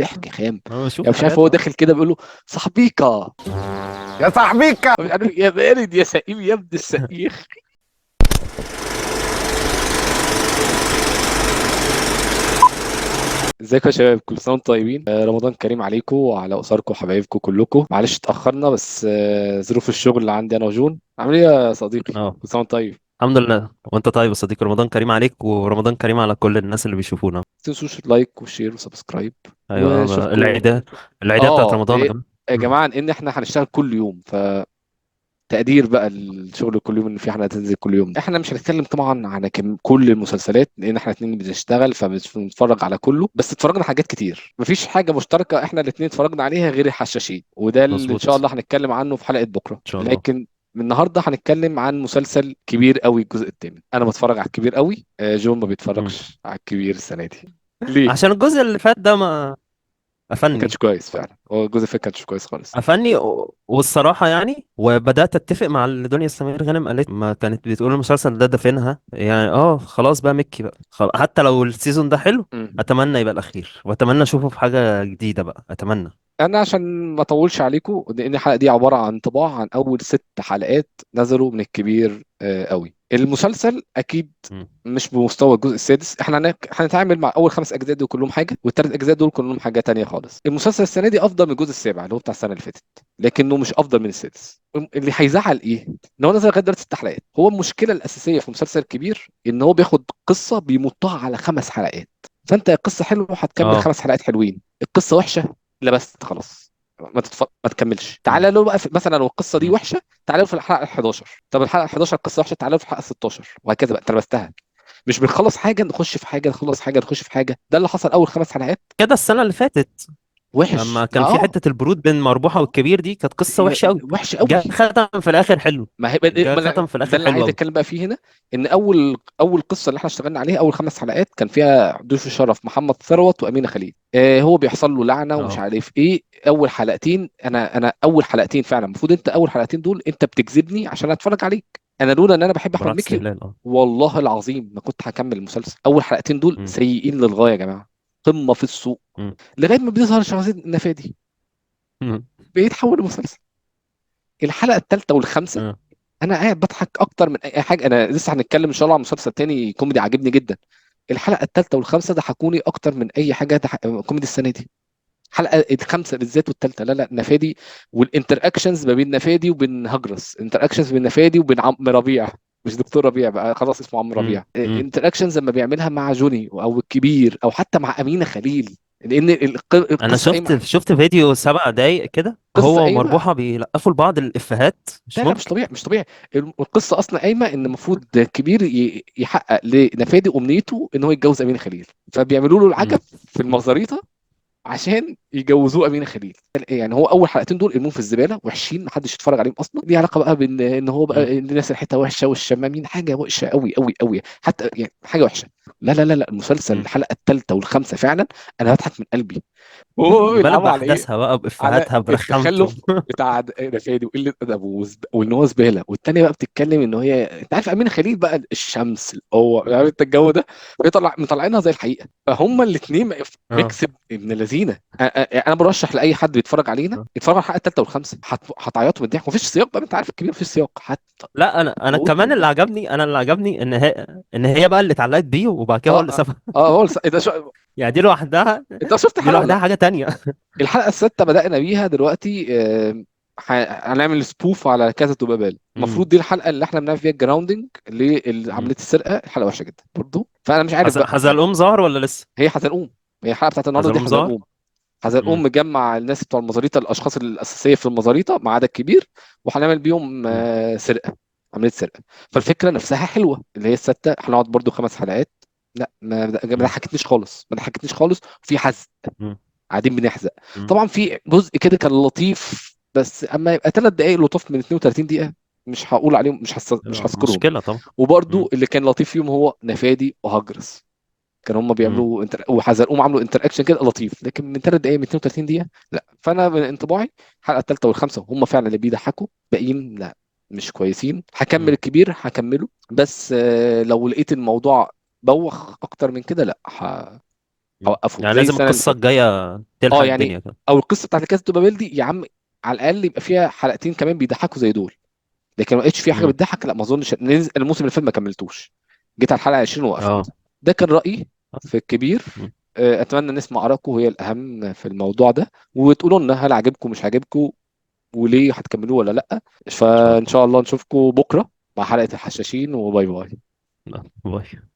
ضحك خام. انا بشوف يعني مش عارف حاجات هو داخل كده بيقول له صاحبيكا يا صاحبيكا، مش عارف، يا بارد يا سقيم يا ابن السقيخ. ازيكم يا شباب، كل سنة وانتم طيبين. رمضان كريم عليكم وعلى اسركم وحبايبكم كلكم. معلش اتاخرنا بس ظروف الشغل اللي عندي انا وجون. عامل ايه يا صديقي؟ كل سنة وانت طيب. الحمد لله، وانت طيب يا صديقي. رمضان كريم عليك ورمضان كريم على كل الناس اللي بيشوفونا. ما تنسوش like و share و subscribe. ايوه، واشوفكم العيدية بتاعت رمضان يا جماعة. يا جماعة، ان احنا هنشتغل كل يوم، ف تقدير بقى الشغل كل يوم، ان في حلقة تنزل كل يوم. احنا مش هنتكلم طبعا عن كل المسلسلات لان احنا اتنين بنشتغل فبنتفرج على كله، بس اتفرجنا حاجات كتير. مفيش حاجة مشتركة احنا الاتنين اتفرجنا عليها غير الحشاشين، وده اللي ان شاء الله هنتكلم عنه في حلقة بكره ان شاء الله. لكن من النهارده هنتكلم عن مسلسل كبير قوي الجزء الثامن. انا بتفرج على الكبير قوي، جون ما بيتفرجش على الكبير السنة دي. ليه؟ عشان الجزء اللي فات ده ما قفلني. ما كانش كويس فعلا، هو الجزء اللي فات كانش كويس خالص، قفلني والصراحة يعني. وبدات اتفق مع اللي دنيا سمير غانم قالت، ما كانت بتقول المسلسل ده دفنها يعني. خلاص بقى مكي بقى، حتى لو ال season ده حلو اتمنى يبقى الاخير، واتمنى اشوفه في حاجة جديدة بقى. اتمنى. انا عشان ما اطولش عليكم، لان الحلقة دي عبارة عن طباع عن اول 6 حلقات نزلوا من الكبير قوي. المسلسل اكيد مش بمستوى الجزء السادس. احنا هنتعامل مع اول 5 اجزاء دول كلهم حاجة، والثلاث اجزاء دول كلهم حاجة تانية خالص. المسلسل السنة دي افضل من الجزء السابع اللي هو بتاع السنة اللي فاتت، لكنه مش افضل من السادس. اللي هيزعل ايه؟ ان هو نزل لغاية دلوقتي 6 حلقات. هو المشكلة الاساسية في مسلسل كبير ان هو بياخد قصة بيمطها على 5 حلقات. فانت قصة حلوة هتكمل 5 حلقات حلوين، القصة وحشة لا بس خلاص ما تكملش. تعالى له بقى مثلا لو القصة دي وحشة تعالى له في الحلقة 11، طب الحلقة 11 القصة وحشة تعالى له في الحلقة 16، وهكذا بقى. انت لبستها، مش بنخلص حاجة نخش في حاجة، نخلص حاجة نخش في حاجة. ده اللي حصل اول 5 حلقات كده السنة اللي فاتت وحش. لما كان في حتة البرود بين مربوحه والكبير دي كانت قصة وحشة قوي، وحشة قوي. جه ختم في الاخر حلو. ما هي جه ختم في الاخر ده اللي حلو عايز قوي. اتكلم بقى فيه هنا، ان اول قصة اللي احنا اشتغلنا عليها اول 5 حلقات كان فيها ضيوف الشرف محمد ثروت وامينه خليل. هو بيحصل له لعنه ومش عارف ايه. اول حلقتين انا اول حلقتين فعلا المفروض انت اول حلقتين دول انت بتجذبني عشان اتفرج عليك. انا لولا ان انا بحب احمد مكي والله العظيم ما كنت هكمل المسلسل. اول حلقتين دول سيئين للغاية يا جماعة، قمة في السوق، لغاية ما بيظهر شخصية النفادي بيتحول لمسلسل. الحلقة الثالثة والخامسة انا قاعد بضحك اكتر من اي حاجة. انا لسه هنتكلم ان شاء الله عن مسلسل تاني كوميدي عاجبني جدا. الحلقة الثالثة والخامسة ضحكوني اكتر من اي حاجة كوميدي السنة دي. الحلقة الخامسة بالذات والثالثة، لا نفادي وال interactions ما بين نفادي وبين هجرس، interactions بين نفادي وبين عم ربيع، مش دكتور ربيع بقى خلاص اسمه عم ربيع. interactions لما بيعملها مع جوني او الكبير او حتى مع امينه خليل، لان انا شفت فيديو 7 دقايق كده هو ومربوحه بيلقفوا لبعض الافيهات. مش لا مش طبيعي، مش طبيعي. القصة اصلا قايمة ان المفروض الكبير يحقق لنفادي امنيته ان هو يتجوز امينه خليل، فبيعملوا له العجب في المزاريطه عشان يجوزوه امينه خليل. يعني هو اول حلقتين دول ارموهم في الزبالة، وحشين محدش يتفرج عليهم اصلا. ليه علاقة بقى بان ان هو بقى الناس ريحتها وحشة والشمامين، حاجة وحشة قوي قوي قوي، حتى يعني حاجة وحشة. لا لا لا لا، المسلسل الحلقة الثالثة والخامسة فعلا انا بضحك من قلبي. وهو بيلعبوا على ايه؟ بقى بافيهاتها برخامته التخلف بتاع نفادي وقلة ادبه وان هو زبالة. والثانية بقى بتتكلم ان هي انت عارف امينه خليل بقى الشمس القوة، عارف انت الجو ده، بيطلع مطلعينها زي الحقيقة. فهم الاثنين mix ابن لذينه. انا برشح لاي حد بيتفرج علينا يتفرج على الحلقة الثالثة والخامسة، هتعيطوا من الضحك. مفيش سياق بقى، انت عارف الكبير مفيش سياق حتى. لا انا كمان اللي عجبني، ان هي بقى اللي اتعلقت بيه وبعد كده هو اللي سابها. هو اللي يعني دي لوحدها، انت شفت الحلقة لوحدها حاجة تانية. الحلقة السادسة بدأنا بيها دلوقتي. هنعمل spoof على كذا بابل. المفروض دي الحلقة اللي احنا بنعمل فيها ال grounding لعملية السرقة. الحلقة وحشة جدا برضو، فانا مش عارف بقى حزلقوم ظهر ولا لسه. هي حزلقوم، هي الحلقة بتاعت النهارده دي حزلقوم. حزلقوم مجمع الناس بتوع المزاريطه، الاشخاص الاساسية في المزاريطه ما عدا الكبير، وهنعمل بيهم سرقه، عملية سرقه. فالفكرة نفسها حلوة اللي هي الستة. هنقعد برضو 5 حلقات. لا ما ضحكتنيش خالص، ما ضحكتنيش خالص. في حزق، قاعدين بنحزق. طبعا في جزء كده كان لطيف، بس اما يبقى 3 دقائق لطاف من 32 دقيقة مش هقول عليهم، مش هذكرهم. مشكلة طبعا. وبرضو اللي كان لطيف فيهم هو نفادي وهجرس، كانوا هم بيعملوا وحزلقوم عملوا interaction كده لطيف، لكن من 3 دقائق من 32 دقيقة لا. فانا من انطباعي الحلقة الثالثة والخامسة هم فعلا اللي بيضحكوا، باقيين لا مش كويسين. هكمل الكبير هكمله، بس لو لقيت الموضوع بوخ اكتر من كده لا هوقفه يعني زي لازم السنة اللي القصة فاتت. الجاية تلحق يعني الدنيا كده. او القصة بتاعت كاس بابل دي يا عم على الاقل يبقى فيها حلقتين كمان بيضحكوا زي دول، لكن ما لقيتش فيها حاجة بتضحك. لا ما اظنش. الموسم اللي فات ما كملتوش، جيت على الحلقة 20 ووقفت. ده كان رايي في الكبير. اتمنى نسمع ارائكم، هي الاهم في الموضوع ده، وتقولوا لنا هل عاجبكم مش عاجبكم وليه هتكملوه ولا لا. فان شاء الله نشوفكم بكره مع حلقة الحشاشين، و bye bye. bye.